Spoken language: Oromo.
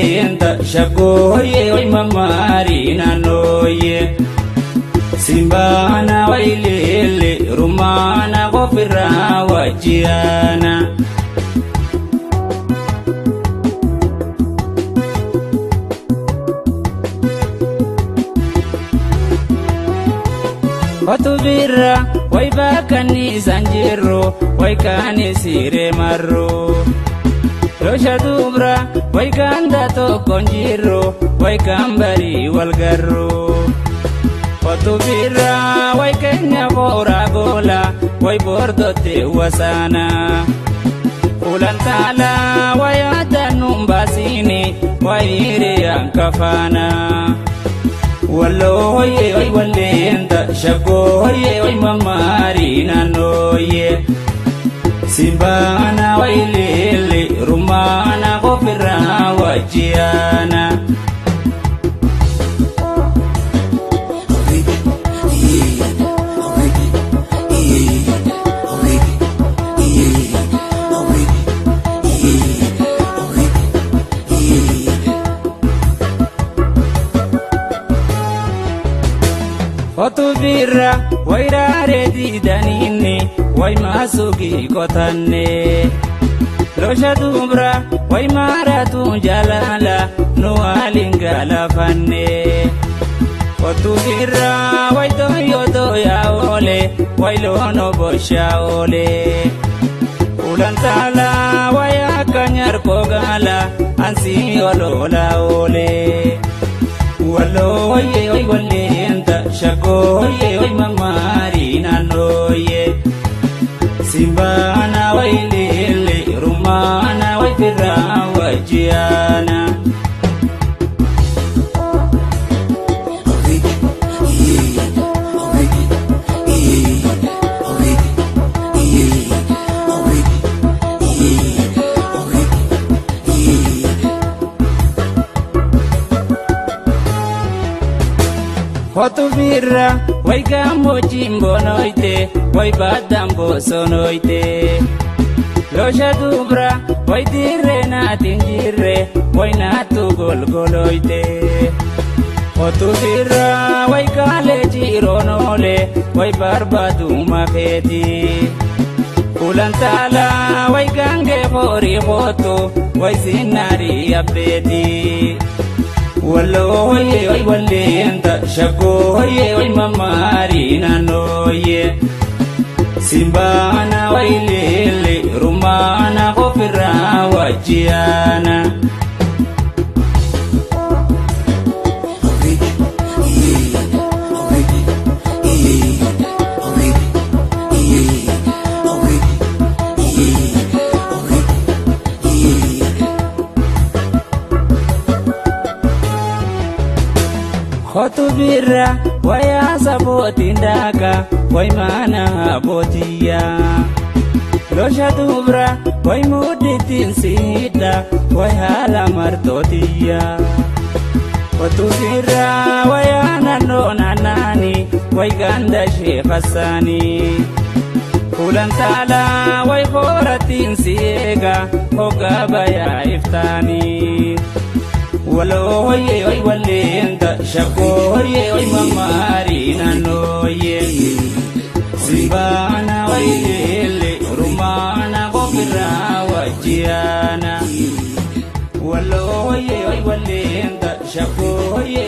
walleenta shaggooyye way mammaarii naannooyye. Simbaana wayleelle rumaana qofirraa wajjiyaana. Otu birra way bakka isaan jirru way kaani siiree marru. Losha dubra way ganda tokkoon jirru way kaan barii wal garru. Otu birra way keenya booraa goola way bordotte wasaana. Ulantaala way aadaan baasiini way hiriyaan kafaana. Wallooyye way walleenta shaggooyye way mammaarii naannooyye. Simbaana way leelle rumaana qofirraa wajjiyaana. Otu birra way raaree diidaniinni way maasugii qotanne. Losha dubra way maaratu jalaala nu waliin galafanne. Otu birra way toyoo toyaa oole way loon oboshaa oole. Ulantaala way akka nyarkoo gaala ansii oloola oole. Wallooyye way walleenta shaggooyye way mammaarii naannooyye. Simbaana way leelle rumaana way firraa wajjiyaana. Otu birra way gammoojjiin bonoyte way baddaan bosonoyte. Losha dubra way dirree naatiin jirre way naattu golgoloyte. Otu birra way kaalee jiroon oole way barbaaduma keeti. Ulantaala way gaangee horii hootu way sinnaarii abbeeti. Wallooyye way walleenta shaggooyye way mammaarii naannooyye. Simbaana way leelle rumaana qofirraa wajjiyaana. Otu birra way asabootiin daaka way mana abootiyyaa. Losha dubra way muddittiin siidha way haala martootiyyaa. Otu birra way naannoo naannaani way ganda sheekhasaanii. Ulantaala way hoorattiin si eega hoggaa bayaa iftaanii. Wallooyye way walleenta shaggooyye way mammaarii naannooyye. Simbaana way leelle rumaana qofirraa wajjiyaana. Wallooyye way walleenta shaggooyye